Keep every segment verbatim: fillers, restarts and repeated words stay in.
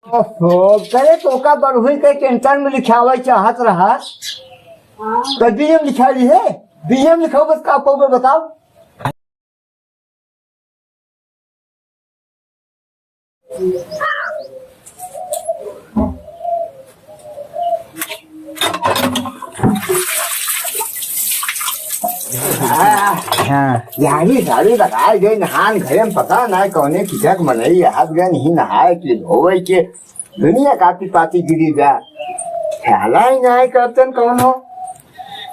ओहो, करे तोका बरहुई के इंटर में लिखावे चाहत रहा, तो बीए में लिखा ली है। बीए में लिखाओ, बस का पाओगे बताओ? हाँ। यारी सारी लगाए गए नहान घरे में, पता ना कौने किचक मनई हाथ गए नहीं नहाए के धोवे के। दुनिया काती पाती गिरी बा, ख्याल ही नाहीं करतन कौनो।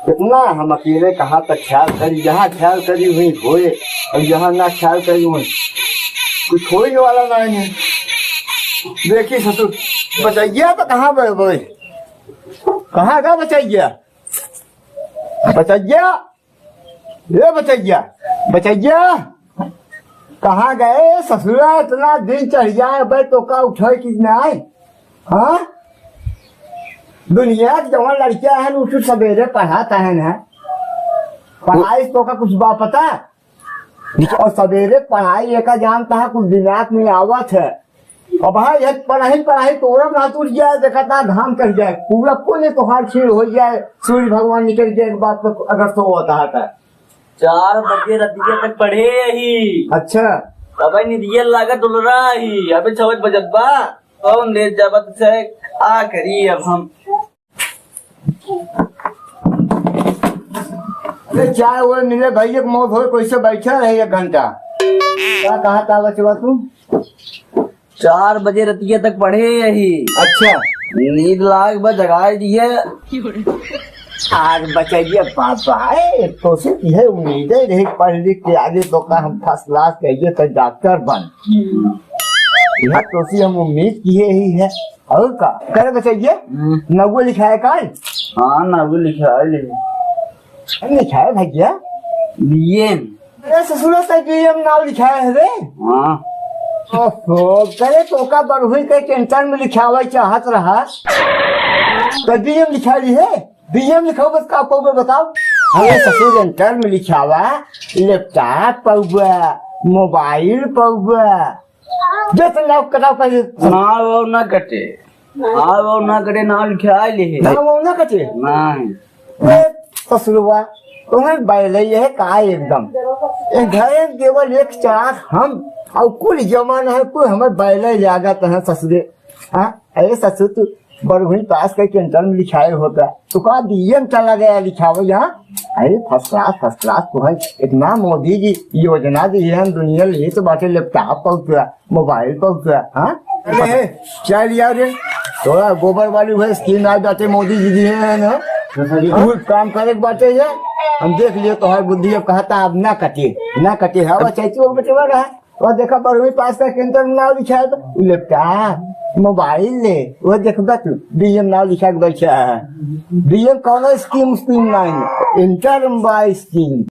कितना हम अकेले कहाँ तक ख्याल करी, जहाँ ख्याल करी हुई होए, और जहाँ ना ख्याल करी हुई कुछ होए वाला नाहीं है। देखी ससुर, बचैया तो कहाँ बे, बे? कहाँ का बचैया? बचैया, ए बचैया, बचैया, कहाँ गए ससुरा? इतना दिन चढ़ जाए बे, तोका उठे कि नाहीं? हाँ, दुनिया के जवान लड़कियां हैं, उठ उठ सबेरे पढ़ात हैं ना, पढ़ाई से तोका कुछ बा पता? और सबेरे पढ़ाई एका जानता है, कुछ दिमाग में आवत है। अब भाई, ये पढ़ाई, पढ़ाई तोरा ना टूट जाए, देखा था घाम चढ़ जाए, पूरा पुण्य तोहार क्षीण हो जाए, सूर्य भगवान निकल जाए, एक बात तो अगर सोवत है तो। चार बजे रतिया तक पढ़े ही। अच्छा। अबे निदिया लागत डोल रहा ही, अबे छह बजत बा। कौन ले जबत से आ करी अब हम। अरे चाय वो मिले भैया के मौत होए, कैसे बैठा रहे एक घंटा? क्या कहा था बचवा तू? चार बजे रतिया तक पढ़े यही। अच्छा। नींद लाग बा जगाए दिए। आग बचाइए बाबा, ए, तो से यह उम्मीद है रहे पढ़ लिख के आगे तो का हम फर्स्ट क्लास कहिए तो डॉक्टर बन। यह तो से हम उम्मीद किए ही है। और का? करे बचाइए? हम्म। नौगो लिखा है काल? हाँ, नौगो लिखा है ले। लिखा है भैया? बीए। अरे ससुरा से बीए में नाम लिखाए है रे? हाँ। ओहो, करे तोका बरहुई के इंटर में लिखावे चाहत रहा, तो बीए में लिखा ली है। बीए में लिखाओ, बस का पाओगे बताओ? अरे ससुर, इंटर में लिखावा, लैपटॉप पाओगे, मोबाइल पाओगे, जैसे नाव कटाव कर। ना, वो ना कटे। हाँ, वो ना कटे, ना लिखाए ले है। ना, वो ना कटे। नहीं। ए, ससुरवा, तुम्हें बैले ये है का एकदम? ए, घरे केवल एक चार हम, और कुल जमाना है, कुल हमें बैले लागत है ससुरे। हाँ, अरे ससुर, तू बरहुई पास करके इंटर में लिखाए होता, तो का बीए में चला गया लिखावे यहाँ? अरे फर्स्ट क्लास, फर्स्ट क्लास तो है। इतना मोदी जी योजना दी है, हम दुनिया ले तो बाटे लैपटॉप पहुँचा, मोबाइल पहुँचा, हाँ? अरे, क्या लिया रे? थोड़ा गोबर वाली वह स्कीम आ जाते मोदी जी दी है ना, हाँ? कुछ काम करे के बाटे ये। हम देख लिए तोहार बुद्धि, अब कहता अब ना कटे, ना कटे, हवा चाहती हो बचवा रहा। वो देखा, बरहवीं पास करके इंटर में नाव लिखा है, तो लैपटॉप, मोबाइल ले, वो देखबा तू, बीए में नाव लिखा के बैठा है। बीए में कौनो स्कीम, स्कीम नहीं, इंटर में बा स्कीम।